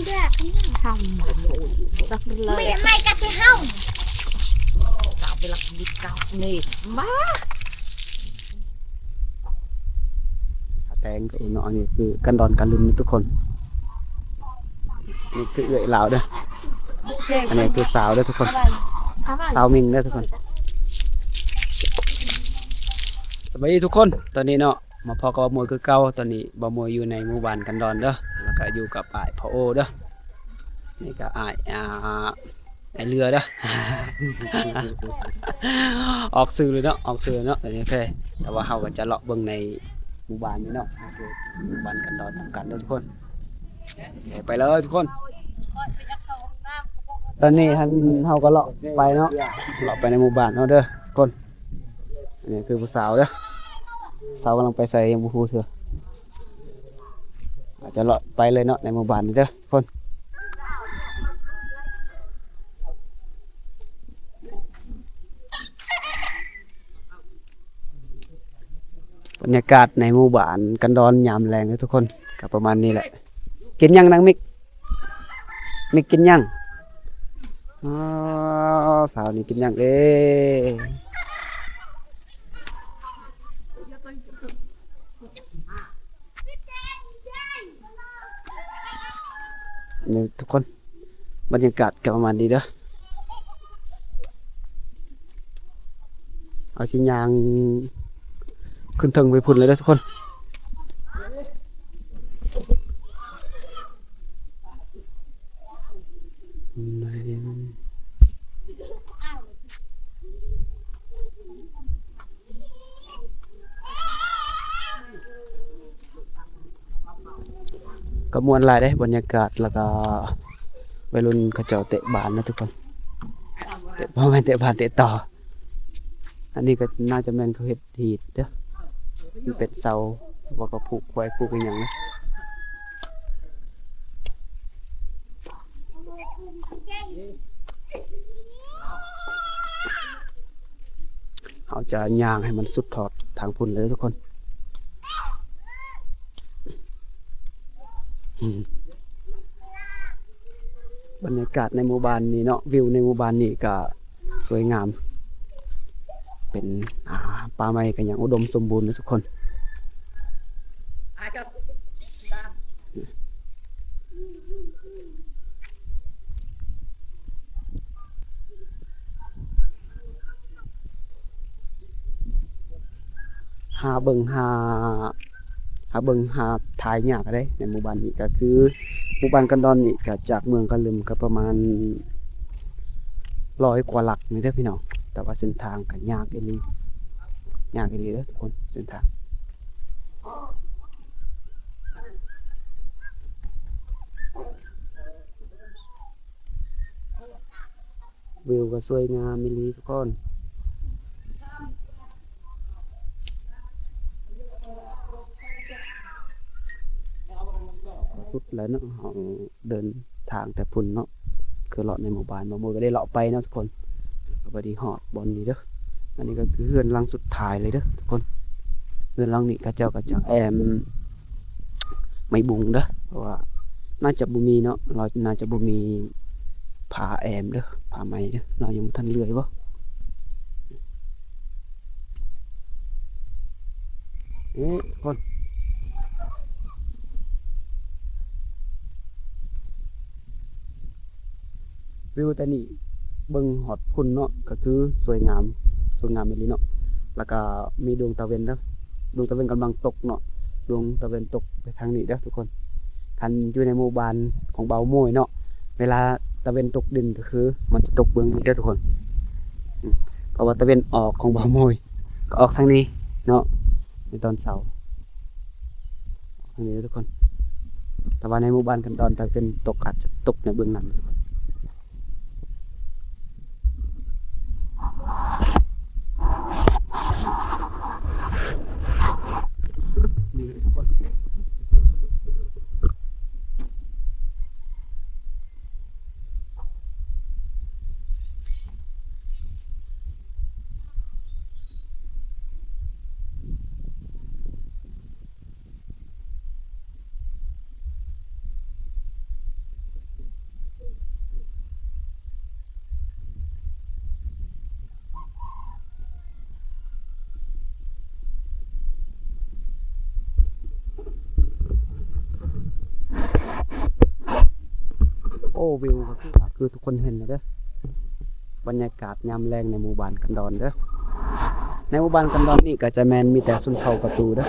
ແມ່ນໄມ້ກັດໃສ່ເຮົາ ເອົາໄປລັກບິດກັບນີ້ມາ. ແຕງສູນເນາະ ອັນນີ້ຄືກັນດອນກະລຶມທຸກຄົນ. ນີ້ຄືເອື້ອຍລາວເດີ້ ອັນນີ້ຄືສາວເດີ້ທຸກຄົນ ສາວມິງເດີ້ທຸກຄົນ. ສະບາຍດີທຸກຄົນ ຕອນນີ້ເນາະ ມາພໍ້ກັບບ່າວມວຍຄືເກົ່າ. ຕອນນີ້ບ່າວມວຍຢູ່ໃນໝູ່ບ້ານກັນດອນເດີ້ ແລ້ວກະຢູ່ກັບອ້າຍພໍ່ໂອເດີ້. ນີ້ກະອ້າຍ ອ່າ ອ້າຍເຫຼືອເດີ້ ອອກຊື່ເລີຍເນາະ ອອກຊື່ເນາະ ຕອນນີ້. ໂອເຄ ແຕ່ວ່າເຮົາກະຈະເລາະເບິ່ງໃນໝູ່ບ້ານນີ້ເນາະ ໝູ່ບ້ານກັນດອນນຳກັນເດີ້ທຸກຄົນ. ໂອເຄ ໄປເລີຍທຸກຄົນ. ຕອນນີ້ຫັ້ນເຮົາກະເລາະໄປເນາະ ເລາະໄປໃນໝູ່ບ້ານເຮົາເດີ້ທຸກຄົນ. ອັນນີ້ຄືຜູ້ສາວເດີ້ ສາວກຳລັງໄປໃສຍັງບໍ່ຮູ້ເທື່ອ. ອາດຈະເລາະໄປເລີຍເນາະໃນໝູ່ບ້ານນີ້ເດີ້ທຸກຄົນ. ບັນຍາກາດໃນໝູ່ບ້ານກັນດອນຍາມແລງເດີ້ທຸກຄົນ ກະປະມານນີ້ແຫຼະ. ກິນຫຍັງນາງມິກ? ມິກກິນຫຍັງ? ອໍ ສາວນີ້ກິນຫຍັງເດ? ນີ້ທຸກຄົນ ບັນຍາກາດກະປະມານນີ້ເດີ້. ເຮົາຊິຍ່າງຂຶ້ນເທິງໄປພຸ້ນເລີຍເດີ້ທຸກຄົນ. ກະມ່ວນຫຼາຍເດ້ ບັນຍາກາດ ແລ້ວກະໄວລຸ້ນເຂົາເຈົ້າເຕະບານເນາະທຸກຄົນ. ເຕະ ບໍ່ແມ່ນເຕະບານ ເຕະຕໍ່. ອັນນີ້ກະໜ້າຈະແມ່ນເຂົາເຮັດ ຮີດເດີ້ ມັນເປັນເສົາ ແລ້ວກະຜູກຄວາຍຜູກອີ່ຫຍັງເນາະ. ເຮົາຈະຍ່າງໃຫ້ມັນສຸດຮອດທາງພຸ້ນເລີຍທຸກຄົນ. ບັນຍາກາດໃນໝູ່ບ້ານນີ້ເນາະ ວິວໃນໝູ່ບ້ານນີ້ກະ ສວຍງາມ ເປັນ ອ່າ ປ່າໄມ້ກະຍັງອຸດົມສົມບູນເນາະທຸກຄົນ. ຫາເບິ່ງ ຫາ ຫາເບິ່ງ ຫາຖ່າຍຍາກເດ້ ໃນໝູ່ບ້ານນີ້ກະຄື ໝູ່ບ້ານກັນດອນນີ້ກະຈາກເມືອງກະລຶມກະປະມານຮ້ອຍກວ່າຫຼັກນີ້ເດີ້ພີ່ນ້ອງ. ແຕ່ວ່າເສັ້ນທາງກະຍາກອີ່ຫຼີ ຍາກອີ່ຫຼີເດີ້ທຸກຄົນ ເສັ້ນທາງ. ວິວກະສວຍງາມອີ່ຫຼີທຸກຄົນ. ສຸດແລ້ວເນາະ ເຮົາເດີນທາງແຕ່ພຸ້ນເນາະ ຄືເລາະໃນໝູ່ບ້ານ ບ່າວມວຍກະໄດ້ເລາະໄປເນາະທຸກຄົນ. ກະພໍດີຮອດບ່ອນນີ້ເດີ້. ອັນນີ້ກະຄືເຮືອນຫຼັງສຸດທ້າຍເລີຍເດີ້ທຸກຄົນ. ເຮືອນຫຼັງນີ້ເຂົາເຈົ້າກະຈະແອ້ມ ໄມ້ບຸງເດີ້ ເພາະວ່າໜ້າຈະບໍ່ມີເນາະ ລາວໜ້າຈະບໍ່ມີຜ້າແອ້ມເດີ້ ຜ້າໄໝເດີ້. ລາວຍັງບໍ່ທັນເລື່ອຍບໍ? ເອີ ທຸກຄົນ ວິວແຕ່ນີ້ເບິ່ງຮອດພຸ້ນເນາະ ກະຄືສວຍງາມ ສວຍງາມອີ່ຫຼີເນາະ. ແລ້ວກະມີດວງຕາເວັນເດີ້ ດວງຕາເວັນກຳລັງຕົກເນາະ ດວງຕາເວັນຕົກໄປທາງນີ້ເດີ້ທຸກຄົນ. ຄັນຢູ່ໃນໝູ່ບ້ານຂອງບ່າວໂມຍເນາະ ເວລາຕາເວັນຕົກດິນກະຄືມັນຈະຕົກເບື້ອງນີ້ເດີ້ທຸກຄົນ. ອືມ ເພາະວ່າຕາເວັນອອກຂອງບ່າວໂມຍກະອອກທາງນີ້ເນາະ ໃນຕອນເຊົ້າ ອອກທາງນີ້ເດີ້ທຸກຄົນ. ແຕ່ວ່າໃນໝູ່ບ້ານກັນດອນຕາເວັນຕົກອາດຈະຕົກໃນເບື້ອງນັ້ນເດີ້ທຸກຄົນ. ນີ້ເດີ້ທຸກຄົນ. ວິວກໍຄື ຄືທຸກຄົນເຫັນແລ້ວເດີ້ ບັນຍາກາດຍາມແລງໃນໝູ່ບ້ານກັນດອນເດີ້. ໃນໝູ່ບ້ານກັນດອນນີ້ກໍຈະແມ່ນມີແຕ່ຊົນເຜົ່າກະຕູເດີ້.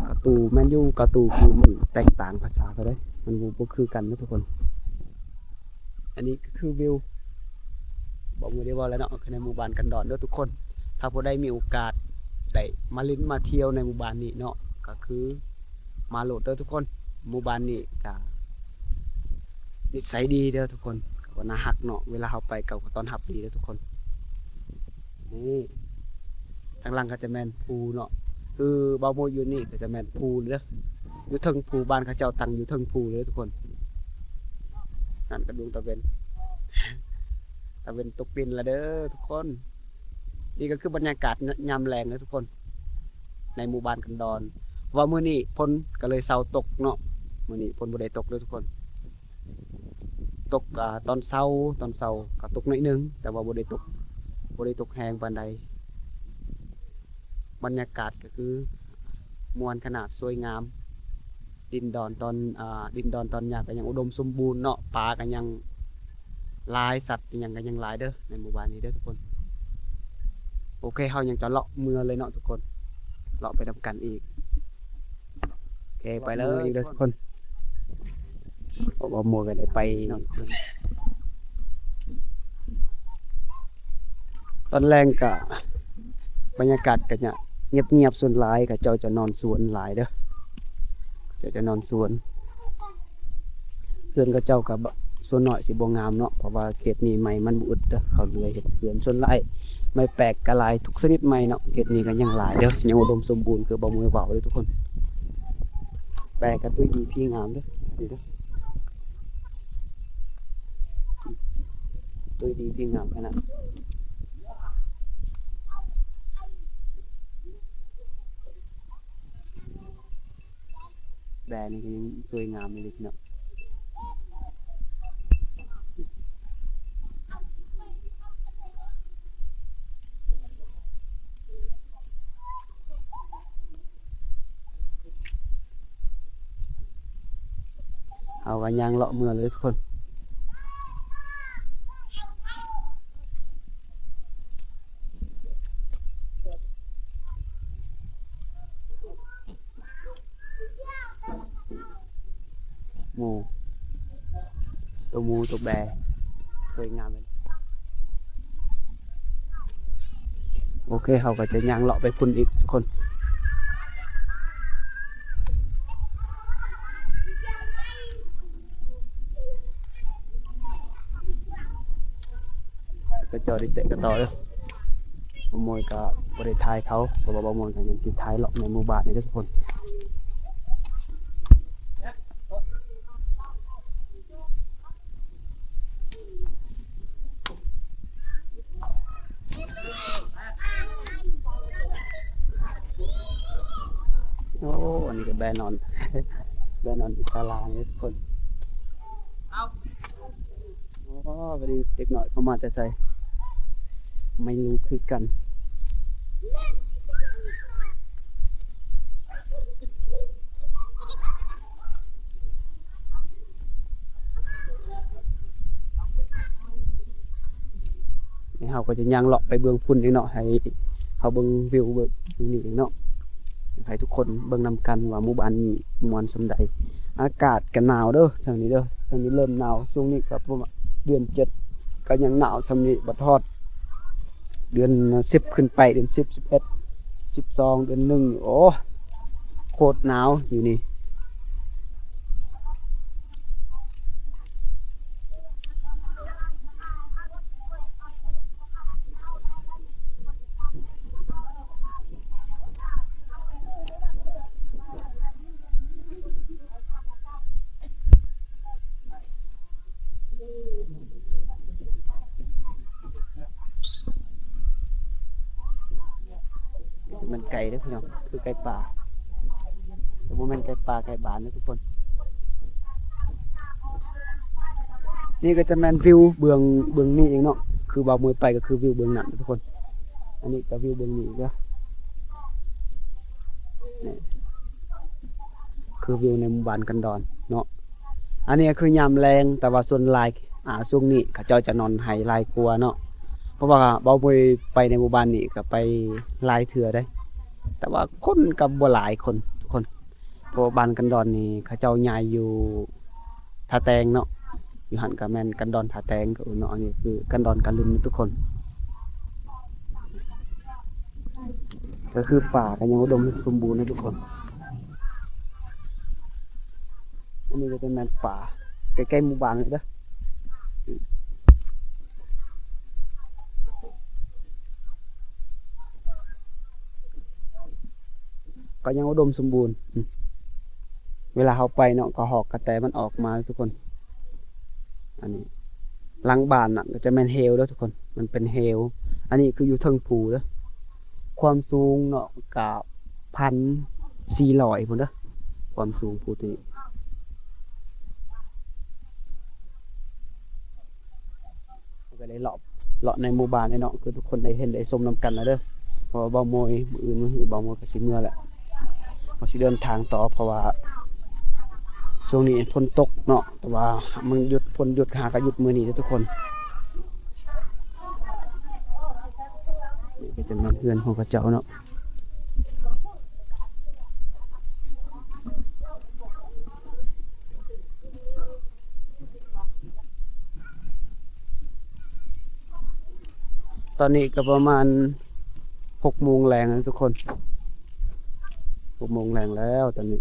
ກະຕູແມ່ນຢູ່ ກະຕູຄືມັນແຕກຕ່າງພາສາເຂົາເດ້ ມັນບໍ່ ບໍ່ຄືກັນເດີ້ທຸກຄົນ. ອັນນີ້ກໍຄືວິວ ບໍ່ ບໍ່ໄດ້ເວົ້າແລ້ວເນາະ ຄືໃນໝູ່ບ້ານກັນດອນເດີ້ທຸກຄົນ. ຖ້າຜູ້ໃດມີໂອກາດໄດ້ມາຫຼິ້ນມາທ່ຽວໃນໝູ່ບ້ານນີ້ເນາະ ກໍຄືມາໂລດເດີ້ທຸກຄົນ. ໝູ່ບ້ານນີ້ກໍນິໄສດີເດີ້ທຸກຄົນ ກໍໜ້າຮັກເນາະ. ເວລາເຮົາໄປເຂົາກໍຕ້ອນຮັບດີເດີ້ທຸກຄົນ. ນີ້ ທາງຫຼັງກໍຈະແມ່ນພູເນາະ ຄືບ່າວໂມດຢູ່ນີ້ກໍຈະແມ່ນພູເດີ້ ຢູ່ເທິງພູ. ບ້ານເຂົາເຈົ້າຕັ້ງຢູ່ເທິງພູເດີ້ທຸກຄົນ. ນັ້ນກໍດວງຕາເວັນ ຕາເວັນຕົກດິນລະເດີ້ທຸກຄົນ. ນີ້ກໍຄືບັນຍາກາດຍາມແລງເດີ້ທຸກຄົນ ໃນໝູ່ບ້ານກັນດອນ. ເພາະວ່າມື້ນີ້ຝົນກໍເລີຍເຊົາຕົກເນາະ ມື້ນີ້ຝົນບໍ່ໄດ້ຕົກເດີ້ທຸກຄົນ. ຕົກ ອາ ຕອນເຊົ້າ ຕອນເຊົ້າກໍຕົກໜ້ອຍໜຶ່ງ ແຕ່ວ່າບໍ່ໄດ້ຕົກ ບໍ່ໄດ້ຕົກແຮງປານໃດ. ບັນຍາກາດກໍຄືມ່ວນຂະໜາດ ສວຍງາມ. ດິນດອນຕອນ ອາ ດິນດອນຕອນຫຍ້າກໍຍັງອຸດົມສົມບູນເນາະ ປາກໍຍັງຫຼາຍ ສັດອີ່ຫຍັງກໍຍັງຫຼາຍເດີ້ ໃນໝູ່ບ້ານນີ້ເດີ້ທຸກຄົນ. ໂອເຄ ເຮົາຍັງຈະເລາະເມືອເລີຍເນາະທຸກຄົນ ເລາະໄປນຳກັນອີກ. ໂອເຄ ໄປເລີຍເດີ້ທຸກຄົນ. ເພາະວ່າໝູ່ກໍໄດ້ໄປເນາະ. ຕອນແລງກະບັນຍາກາດກະຈະງຽບໆ ສ່ວນຫຼາຍເຂົາເຈົ້າຈະນອນສວນຫຼາຍເດີ້ ເຂົາເຈົ້າຈະນອນສວນ. ເຮືອນເຂົາເຈົ້າກະ ສ່ວນໜ້ອຍຊິບໍ່ງາມເນາະ ເພາະວ່າເຂດນີ້ໄມ້ມັນບໍ່ອຶດເດີ້ ເຂົາເລີຍເຮັດເຮືອນ. ສ່ວນຫຼາຍໄມ້ແປກກະຫຼາຍ ທຸກຊະນິດໄມ້ເນາະ ເຂດນີ້ກະຍັງຫຼາຍເດີ້ ຍັງອຸດົມສົມບູນ ຄືບ່າວໂມດເວົ້າເດີ້ທຸກຄົນ. ແປກກະຕຸ້ຍດີພີງາມເດີ້ ນີ້ເດີ້ ຕຸ້ຍດີພີງາມຂະໜາດ. ແບນີ້ກໍຍັງສວຍງາມອີ່ຫຼີເນາະ. ເຮົາກໍຍ່າງເລາະເມືອເລີຍທຸກຄົນ. ໝູ່ ໂຕໝູ່ ໂຕແບ ສວຍງາມເລີຍ. ໂອເຄ ເຮົາກໍຈະຍ່າງເລາະໄປພຸ້ນອີກທຸກຄົນ. ກະຈອດໄດ້ແຕະກະຕໍ່ເດີ້. ບ່າວໂມດກະບໍ່ໄດ້ຖ່າຍເຂົາ ເພາະວ່າບ່າວໂມດກະຍັງຊິຖ່າຍເລາະໃນໝູ່ບ້ານນີ້ເດີ້ທຸກຄົນ. ໂອ້ ອັນນີ້ກໍແບນອນ ແບນອນອີສາລານີ້ທຸກຄົນ. ອໍ ພໍດີເດັກນ້ອຍເຂົາມາແຕ່ໃສ ໄມ່ຮູ້ຄືກັນ. ນີ້ເຮົາກໍຈະຍ່າງເລາະໄປເບື້ອງພຸ້ນອີກເນາະ ໃຫ້ເຮົາເບິ່ງວິວເບິ່ງນີ້ອີກເນາະ ໃຫ້ທຸກຄົນເບິ່ງນຳກັນວ່າໝູ່ບ້ານນີ້ມ່ວນສ່ຳໃດ. ອາກາດກໍໜາວເດີ້ ທາງນີ້ເດີ້ ທາງນີ້ເລີ່ມໜາວ. ຊ່ວງນີ້ກໍປະມານເດືອນເຈັດ ກໍຍັງໜາວສ່ຳນີ້ ບັດຮອດເດືອນສິບຂຶ້ນໄປ ເດືອນສິບ ສິບເອັດ ສິບສອງ ເດືອນໜຶ່ງ ໂອ້ ໂຄດໜາວຢູ່ນີ້. ມັນໄກ່ເດີ້ພີ່ນ້ອງ ຄືໄກ່ປ່າ ແຕ່ບໍ່ແມ່ນໄກ່ປ່າໄກ່ບ້ານເດີ້ທຸກຄົນ. ນີ້ກໍຈະແມ່ນວິວເບື້ອງ ເບື້ອງນີ້ເອງເນາະ ຄືບ່າວໂມດໄປກໍຄືວິວເບື້ອງນັ້ນທຸກຄົນ. ອັນນີ້ກໍວິວເບື້ອງນີ້ເດີ້ ນີ້ ຄືວິວໃນໝູ່ບ້ານກັນດອນເນາະ. ອັນນີ້ກໍຄືຍາມແລງ ແຕ່ວ່າສ່ວນຫຼາຍ ອ່າ ຊ່ວງນີ້ເຂົາເຈົ້າຈະນອນໄຮ່ຫຼາຍກວ່າເນາະ ເພາະວ່າເບົາໂມຍໄປໃນໝູ່ບ້ານນີ້ກໍໄປຫຼາຍເທື່ອເດ້ ແຕ່ວ່າຄົນກໍບໍ່ຫຼາຍຄົນ ທຸກຄົນ ເພາະວ່າບ້ານກັນດອນນີ້ເຂົາເຈົ້າຍ້າຍຢູ່ທ່າແຕງເນາະ ຢູ່ຫັ້ນກໍແມ່ນກັນດອນທ່າແຕງ ກໍເອີ້ນເນາະ ອັນນີ້ຄືກັນດອນກະລຶມທຸກຄົນ ກໍຄືປ່າກໍຍັງອຸດົມສົມບູນເນາະທຸກຄົນ. ອັນນີ້ກໍຈະແມ່ນປ່າໃກ້ໆໝູ່ບ້ານເລີຍເດີ ກໍຍັງອຸດົມສົມບູນ ເວລາເຮົາໄປເນາະ ກໍຮອກກະແຕມັນອອກມາທຸກຄົນ. ອັນນີ້ຫຼັງບ້ານນະ ກໍຈະແມ່ນເຫວເດີທຸກຄົນ ມັນເປັນເຫວ. ອັນນີ້ຄືຢູ່ເທິງພູເດີ ຄວາມສູງເນາະ ກະ ພັນສີ່ຮ້ອຍພຸ້ນເດີ ຄວາມສູງພູຕົວນີ້ ກໍໄດ້ເລາະ ເລາະໃນໝູ່ບ້ານເນາະ ຄືທຸກຄົນໄດ້ເຫັນໄດ້ຊົມນຳກັນແລ້ວເດີ ເພາະວ່າເບົາໂມຍ ມື້ອື່ນມື້ຮືເບົາໂມຍກໍຊິເມືອແຫຼະ ເຮົາຊິເດີນທາງຕໍ່ ເພາະວ່າຊ່ວງນີ້ຝົນຕົກເນາະ ແຕ່ວ່າມັນຢຸດ ຝົນຢຸດ ຫາກໍຢຸດມື້ນີ້ເດີທຸກຄົນ. ນີ້ກໍຈະແມ່ນເຮືອນຂອງເຂົາເຈົ້າເນາະ ຕອນນີ້ກໍປະມານຫົກໂມງແລງແລ້ວທຸກຄົນ ຫົກໂມງແລງແລ້ວຕອນນີ້.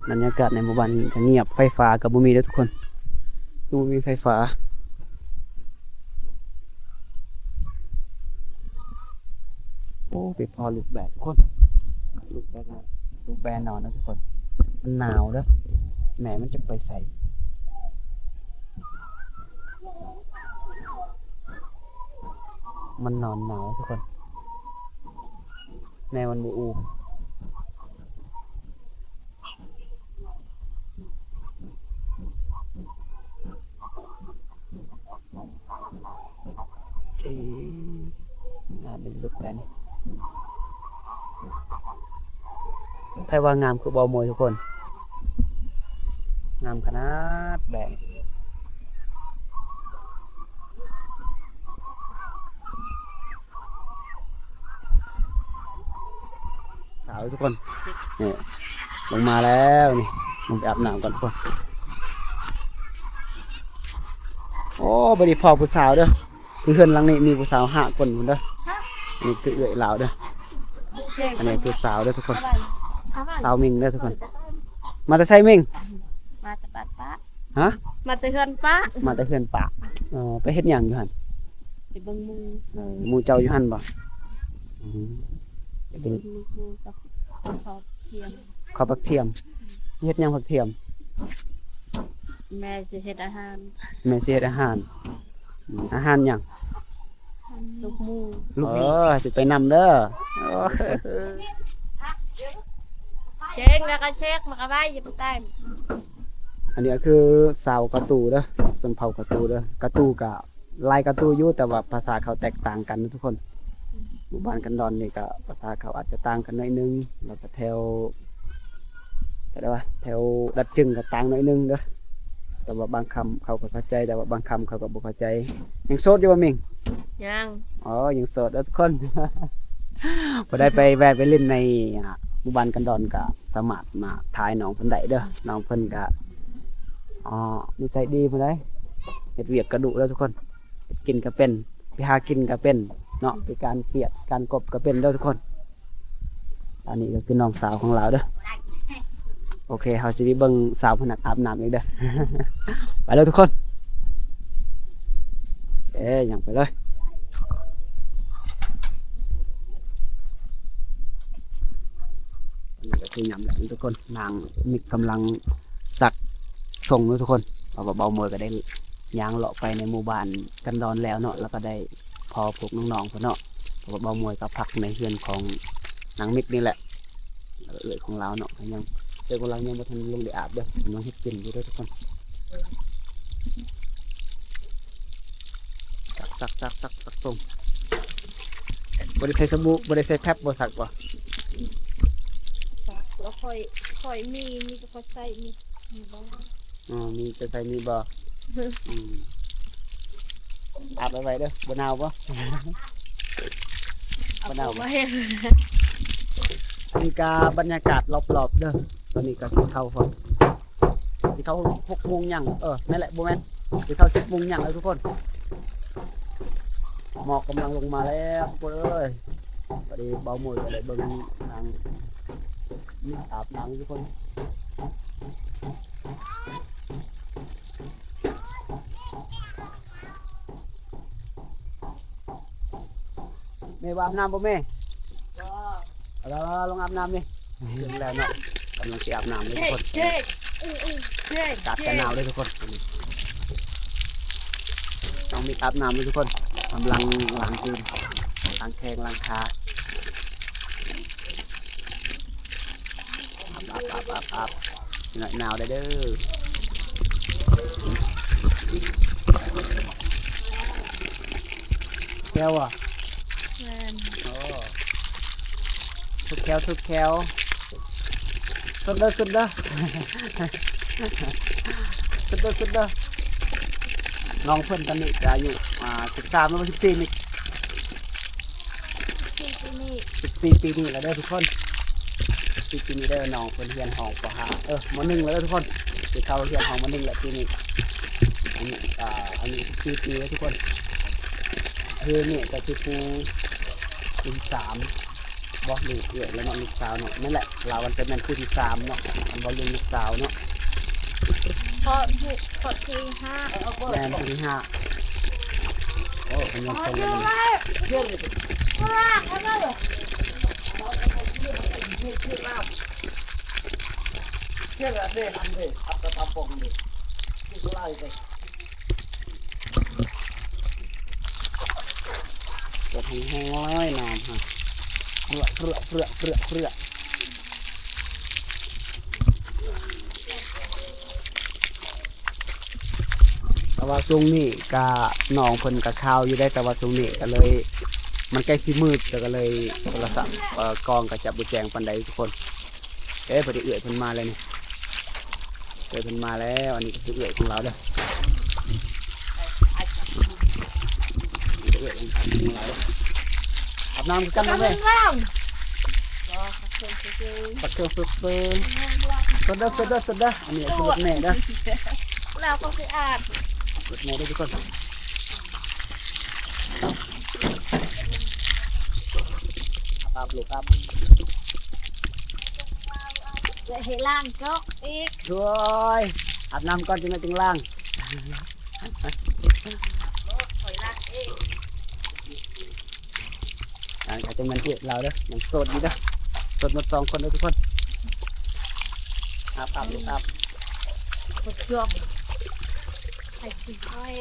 ບັນຍາກາດໃນໝູ່ບ້ານກໍງຽບ ໄຟຟ້າກໍບໍ່ມີເດີທຸກຄົນ ຄືບໍ່ມີໄຟຟ້າ. ໂອ້ ໄປພໍ້ລູກແບະທຸກຄົນ ລູກແບະ ລູກແບະນອນນະທຸກຄົນ ມັນໜາວເດີ ແມ່ມັນຈັກໄປໃສ ມັນນອນໜາວທຸກຄົນ ແມ່ມັນບໍ່ອູ. ຊິ ງາມເປັນລຸກແລ້ວນີ້ ໃຜວ່າງາມຄືເບົາໂມຍທຸກຄົນ ງາມຂະໜາດແບບ ສາວທຸກຄົນ ນີ້ ລົງມາແລ້ວນີ້ ລົງໄປອາບນ້ຳກ່ອນທຸກຄົນ. ໂອ້ ບໍ່ໄດ້ພໍ້ຜູ້ສາວເດີ ຄືເຮືອນຫຼັງນີ້ມີຜູ້ສາວຫ້າຄົນພຸ້ນເດີ ອັນນີ້ຄືເອື້ອຍລາວເດີ ອັນນີ້ຄືສາວເດີທຸກຄົນ ສາວມິ່ງເດີທຸກຄົນ. ມາແຕ່ໃສມິ່ງ? ມາແຕ່ບ້ານປ້າ. ຮະ? ມາແຕ່ເຮືອນປ້າ ມາແຕ່ເຮືອນປ້າ. ເອີ ໄປເຮັດຫຍັງຢູ່ຫັ້ນ? ໄປເບິ່ງໝູ່. ເອີ ໝູ່ເຈົ້າຢູ່ຫັ້ນບໍ່? ອືມ ໄປເບິ່ງໝູ່ກັບເຂົາຜັກທຽມ. ເຂົາຜັກທຽມ ເຮັດຫຍັງຜັກທຽມ? ແມ່ຊິເຮັດອາຫານ. ແມ່ຊິເຮັດອາຫານ. ອາຫານຫຍັງ? ລູກໝູ. ລູກໝູ ເອີ ຊິໄປນຳເດີ ເຊັກ ແລ້ວກໍເຊັກ ມັນກໍໄວ້ ຢ່າໄປແຕະ. ອັນນີ້ກໍຄືຊາວກະຕູເດີ ຊົນເຜົ່າກະຕູເດີ ກະຕູກະຫຼາຍກະຕູຢູ່ ແຕ່ວ່າພາສາເຂົາແຕກຕ່າງກັນທຸກຄົນ. ໝູ່ບ້ານກັນດອນນີ້ກະພາສາເຂົາອາດຈະຕ່າງກັນໜ້ອຍໜຶ່ງ ແລ້ວກະແຖວ ແຕ່ວ່າແຖວດັດຈຶງກໍຕ່າງໜ້ອຍໜຶ່ງເດີ ແຕ່ວ່າບາງຄຳເຂົາກໍເຂົ້າໃຈ ແຕ່ວ່າບາງຄຳເຂົາກໍບໍ່ເຂົ້າໃຈ. ຍັງໂສດຢູ່ບໍ່ມິ່ງ? ຍັງ. ອໍ ຍັງໂສດເດີທຸກຄົນ. ຜູ້ໃດໄປແວ່ໄປຫຼິ້ນໃນ ອ່າ ໝູ່ບ້ານກັນດອນກໍສາມາດມາຖ່າຍນ້ອງເພິ່ນໄດ້ເດີ ນ້ອງເພິ່ນກໍ ອ່າ ນິໄສດີພຸ້ນໃດ ເຮັດວຽກກະດຸເດີທຸກຄົນ ເຮັດກິນກໍເປັນ ໄປຫາກິນກໍເປັນເນາະ ໄປການຂຽດການກົບກໍເປັນເດີທຸກຄົນ. ອັນນີ້ກໍຄືນ້ອງສາວຂອງລາວເດີ. ໂອເຄ ເຮົາຊິໄປເບິ່ງສາວພະນັກອາບນ້ຳອີກເດີ. ໄປເລີຍທຸກຄົນ. ເອີ ຍ່າງໄປເລີຍ. ອັນນີ້ກໍຄືຍາມແລງທຸກຄົນ ນາງມິກກຳລັງຊັກສົ່ງຢູ່ທຸກຄົນ ເພາະວ່າເບົາເມີຍກໍໄດ້ ຍ່າງເລາະໄປໃນໝູ່ບ້ານກັນດອນແລ້ວເນາະ ແລ້ວກໍໄດ້ພໍ້ພວກນ້ອງໆເພິ່ນເນາະ ເພາະວ່າເບົາມວຍກໍພັກໃນເຮືອນຂອງນາງມິກນີ້ແຫຼະ ເອື້ອຍຂອງລາວເນາະ ກໍຍັງ ເອື້ອຍຂອງລາວຍັງບໍ່ທັນລົງໄດ້ອາບເດີ ກຳລັງເຮັດກິນຢູ່ເດີທຸກຄົນ. ຊັກໆໆໆ ຊັກສົ່ງ. ບໍ່ໄດ້ໃສ່ສະບູ່ ບໍ່ໄດ້ໃສ່ແຟບບໍ່ ຊັກບໍ່? ແລ້ວຂ້ອຍ ຂ້ອຍມີ ມີແຕ່ຂ້ອຍໃສ່ ມີ ມີບໍ່? ອໍ ມີແຕ່ໃສ່ນີ້ບໍ່? ອືມ ອາບໄວໆເດີ ບໍ່ໜາວບໍ່? ບໍ່ໜາວບໍ່? ອັນນີ້ກະບັນຍາກາດລອບໆເດີ. ຕອນນີ້ກໍຊິເຂົ້າ ຊິເຂົ້າຫົກໂມງຫຍັງ ເອີ ນັ້ນແຫຼະ ບໍ່ແມ່ນ ຊິເຂົ້າສິບໂມງຫຍັງແລ້ວທຸກຄົນ. ໝອກກຳລັງລົງມາແລ້ວທຸກຄົນເອີຍ. ພໍດີເບົາໝົຍກໍໄດ້ເບິ່ງນາງອາບນ້ຳທຸກຄົນ. ແມ່ວ່າອາບນ້ຳບໍ່ແມ່? ເອົາລະ ລົງອາບນ້ຳນີ້. ເຖິງແລ້ວເນາະ ກຳລັງຊິອາບນ້ຳເລີຍທຸກຄົນ. ອາກາດກະໜາວເລີຍທຸກຄົນ. ນ້ອງມິກອາບນ້ຳເລີຍທຸກຄົນ ກຳລັງລ້າງຕີນ ລ້າງແຂ້ງລ້າງຂາ. ອາບ ອາບ ອາບ ອາບ ອາບ ໜາວໄດ້ເດີ. ແກ້ວບໍ່? ແມ່ນ. ໂອ້ ທຸກແຄວ ທຸກແຄວ. ສຸດເດີ ສຸດເດີ ສຸດເດີ ສຸດເດີ. ນ້ອງເພິ່ນຕອນນີ້ກະອາຍຸ ອ່າ ສິບສາມ ຫຼືວ່າ ສິບສີ່ ນີ້ ສິບສີ່ປີນີ້ ສິບສີ່ປີນີ້ແລ້ວເດີທຸກຄົນ ສິບສີ່ປີນີ້ເດີ. ນ້ອງເພິ່ນຮຽນຫ້ອງ ປໍຫ້າ ເອີ ມໍໜຶ່ງແລ້ວເດີທຸກຄົນ ຊິເຂົ້າຮຽນຫ້ອງ ມໍໜຶ່ງແລ້ວປີນີ້. ອາຍຸ ອ່າ ອາຍຸສິບສີ່ປີເດີທຸກຄົນ. ຄືນີ້ກໍຄືຜູ້ ຜູ້ທີສາມ ບໍ່ ລູກເອື້ອຍແລ້ວເນາະ ລູກສາວເນາະ. ນັ້ນແຫຼະ ລາວມັນຈະແມ່ນຜູ້ທີສາມເນາະ ຄັນເວົ້າເລື່ອງລູກສາວເນາະ. ເພາະ ເພາະທີຫ້າ ແມ່ນ ທີຫ້າ. ໂອ້ ເພິ່ນຍັງຄົນຢູ່. ເປີດແຮງໆເລີຍນ້ຳຮະ ເພືອ ເພືອ ເພືອ ເພືອ ເພືອ. ແຕ່ວ່າຊ່ວງນີ້ກະ ນ້ອງເພິ່ນກະຄາວຢູ່ໄດ໋ ແຕ່ວ່າຊ່ວງນີ້ກະເລີຍ ມັນໃກ້ຊິມືດ ແລ້ວກະເລີຍໂທລະສັບ ເອີ ກ້ອງກະຈັບບໍ່ແຈ້ງປານໃດທຸກຄົນ. ເອີ ພໍດີເອື້ອຍເພິ່ນມາແລ້ວນີ້ ເອື້ອຍເພິ່ນມາແລ້ວ. ອັນນີ້ກະຄືເອື້ອຍຂອງລາວເດີ ເອື້ອຍຂອງລາວເດີ. ອາບນ້ຳຄືກັນແມ່ ປະເຄື່ອງສຸກເສີນ ສົດເດີ ສົດເດີ ສົດເດີ. ອັນນີ້ຄືລົດແມ່ເດີ ແລ້ວກໍຊິອາບລົດແມ່ເດີທຸກຄົນ. ອາບ ອາບລູກອາບ ເພື່ອໃຫ້ລ້າງຈອກອີກ. ໂອ້ຍ ອາບນ້ຳກ່ອນ ຈັ່ງນັ້ນຈຶ່ງລ້າງ. ຂ້ອຍລ້າງເອງ. ອ່າ ອາດຈະແມ່ນເອື້ອຍລາວເດີ ຍັງໂສດຢູ່ເດີ ໂສດໝົດສອງຄົນເດີທຸກຄົນ. ອາບ ອາບລູກອາບ ບໍ່ຈອກ. ໄປກິນຂ້ອຍ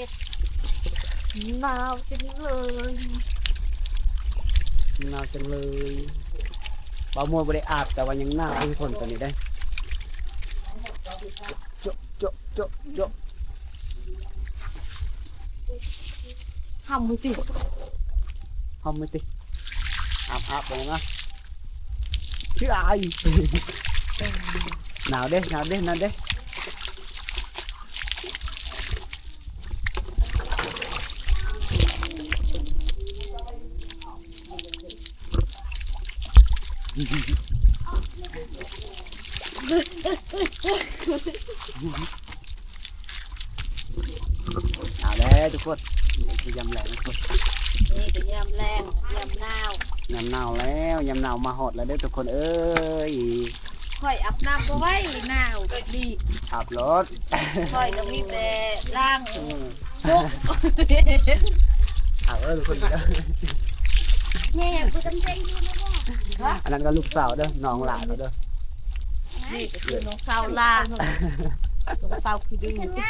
ໜາວຈັ່ງເລີຍ ໜາວຈັ່ງເລີຍ. ບ່າວມວຍບໍ່ໄດ້ອາບ ແຕ່ວ່າຍັງໜາວຢູ່ຄົນຕອນນີ້ເດ້. ໂຈະ ໂຈະ ໂຈະ ໂຈະ. ຫ້ຳມືຕິ ຫ້ຳມືຕິ. ອາບ ອາບເບິ່ງນະ. ຊື່ອາຍ ໜາວເດ້ ໜາວເດ້ ໜາວເດ້. ເອົາແລ້ວທຸກຄົນ ນີ້ຄືຍາມແລງທຸກຄົນ ນີ້ກໍຍາມແລງ ຍາມໜາວ ຍາມໜາວແລ້ວ ຍາມໜາວມາຮອດແລ້ວເດີທຸກຄົນເອີຍ. ຂ້ອຍອາບນ້ຳບໍ່ໄຫວ ໜາວແບບນີ້ ອາບໂລດ. ຂ້ອຍກໍມີແຕ່ລ້າງ ອືມ ຈົກ ອາບເອີຍທຸກຄົນ. ແມ່ບໍ່ຈຳເປັນຢູ່ແລ້ວບໍ່? ອັນນັ້ນກໍລູກສາວເດີ ນ້ອງຫຼ້າເຂົາເດີ. ນີ້ກໍຄືນ້ອງສາວຫຼ້າ ນ້ອງສາວຂີ້ດື້. ໝົດທຸກ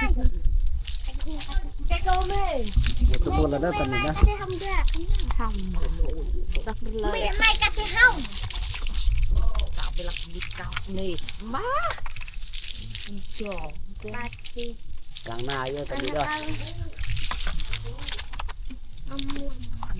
ຄົນແລ້ວເດີຕອນນີ້ນະ. ທຳ ຕັກເລີຍ ໄມ່ກັດຊິເຮົາ ສາວໄປລັກ ມາ ຈອງ ມາຊິ ລ້າງໜ້າເອີຍຕອນນີ້ເດີ.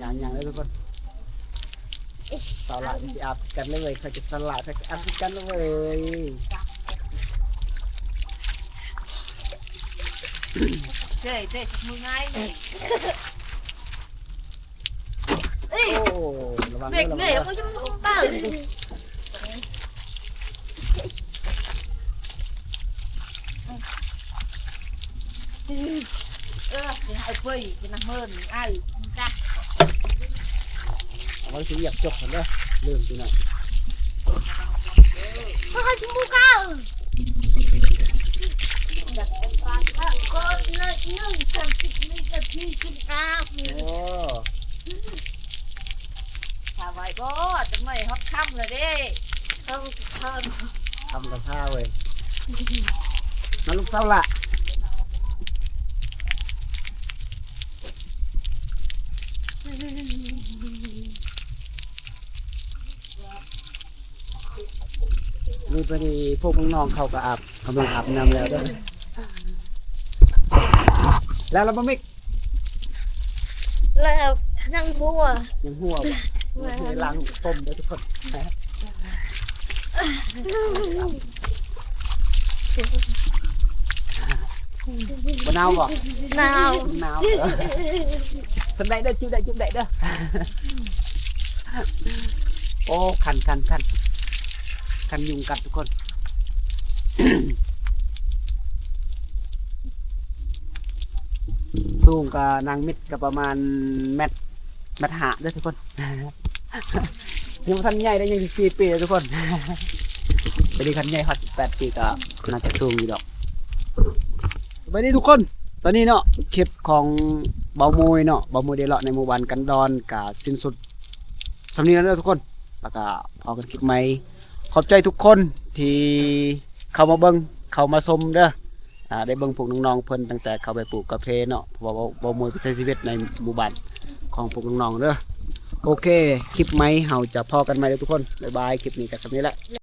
ຍ່າງໆເລີຍທຸກຄົນ. ສາວຫຼ້າຊິອາບກັນເລີຍ ຂ້ອຍຈະສາວຫຼ້າ ຂ້ອຍຈະອາບກັນເລີຍ. ເຮີ້ຍ ເຕະມືງ່າຍນີ້. ໂອ້ ລະວັງເດີ ລະວັງເດີ. ເອີ ຊິໃຫ້ເປີຍກິນນ້ຳເມີນ ເອົາຈັກ ເອົາໄວ້ຊິວຽກຈົບຫັ້ນເດີ ລືມພີ່ນ້ອງ. ເຮົາຊິໝູກາ ໂອ້ ຖ້າໄວບໍ່ ຈັກໜ້ອຍຮອດຄ່ຳແລ້ວເດ້. ຄ່ຳ ຄ່ຳ ຄ່ຳກະຊາເວີຍ ມາລູກສາວຫຼ້າ. ນີ້ ພໍດີພວກນ້ອງໆເຂົາກະອາບ ກຳລັງອາບນ້ຳແລ້ວເດີ. ແລ້ວລະບໍ່ມິກ? ແລ້ວ ຍັງຮົ່ວ ຍັງຮົ່ວບໍ່? ແມ່ນ ຍັງຮົ່ວ ລ້າງຕົ້ມເດີທຸກຄົນ. ບໍ່ໜາວບໍ່? ໜາວ ໜາວ. ສຳໄດ້ເດີ ຈິ້ມໄດ້ ຈິ້ມໄດ້ເດີ. ໂອ້ ຄັນ ຄັນ ຄັນ ຄັນຍຸງກັດທຸກຄົນ. ສູງກະນາງມິດກະປະມານແມັດ ແມັດຫ້າເດີທຸກຄົນ. ຍັງບໍ່ທັນໃຫຍ່ເດ້ ຍັງສິບສີ່ປີເດີທຸກຄົນ. ແຕ່ນີ້ຄັນໃຫຍ່ຮອດສິບແປດປີກະໜ້າຈະສູງຢູ່ດອກ. ສະບາຍດີທຸກຄົນ. ຕອນນີ້ເນາະ ຄລິບຂອງບ່າວໂມຍເນາະ ບ່າວໂມຍໄດ້ເລາະໃນໝູ່ບ້ານກັນດອນກະສິ້ນສຸດສ່ຳນີ້ແລ້ວເດີທຸກຄົນ. ແລ້ວກະພໍ້ກັນຄລິບໃໝ່. ຂອບໃຈທຸກຄົນທີ່ເຂົ້າມາເບິ່ງ ເຂົ້າມາຊົມເດີ. ອ່າ ໄດ້ເບິ່ງພວກນ້ອງໆເພິ່ນຕັ້ງແຕ່ເຂົ້າໄປປູກກາເຟເນາະ ເພາະວ່າ ເວົ້າ ເວົ້າມວຍເປັນໄຊຊີວິດໃນໝູ່ບ້ານຂອງພວກນ້ອງໆເດີ. ໂອເຄ ຄລິບໃໝ່ເຮົາຈະພໍ້ກັນໃໝ່ເດີທຸກຄົນ. ບາຍບາຍ ຄລິບນີ້ກະສ່ຳນີ້ແຫຼະ.